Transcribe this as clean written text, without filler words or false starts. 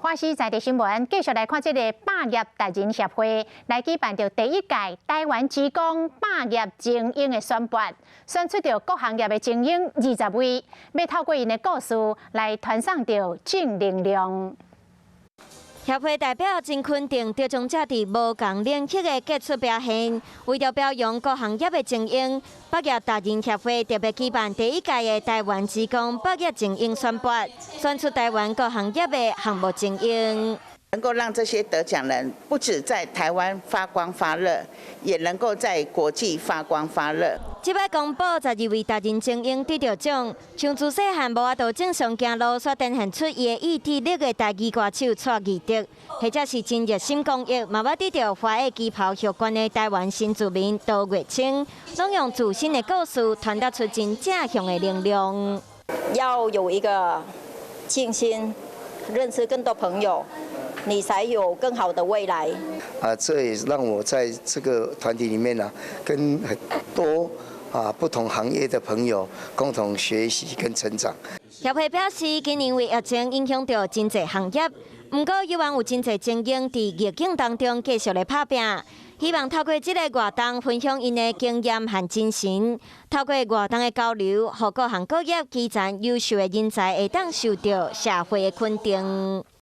華視在地新聞繼續來看這个百業達人協會來舉辦著第一屆台灣之光百業精英的選拔，選出著各行業的精英20位，欲透過𪜶的故事來傳送著正能量。協會代表真肯定得獎者佇無仝領域的傑出表現，為著表揚各行業的精英，百業達人協會特別舉辦第一屆的台灣之光百業精英選拔，選出台灣各行業的項目精英。能夠讓這些得獎人不止在台灣發光發熱，也能夠在國際發光發熱。這擺公布12位達人精英得著獎，像自細漢無法度正常行路，煞展現出伊的意志力的台語歌手蔡義德，或者是真熱心公益，嘛捌得著華裔旗袍後冠的台灣新住民杜月清，攏用自身的故事傳達出真正向的能量。要有一個信心，認識更多朋友，你才有更好的未來。啊，這也讓我在這個團體裡面呢，跟很多不同行業的朋友共同學習跟成長。協會表示，今年為疫情影響著真濟行業，毋過依然有真濟精英佇逆境當中繼續咧拍拚，希望透過這个活動分享𪜶的經驗和精神，透過活動的交流，予各行各業基層優秀的人才會當受著社會的肯定。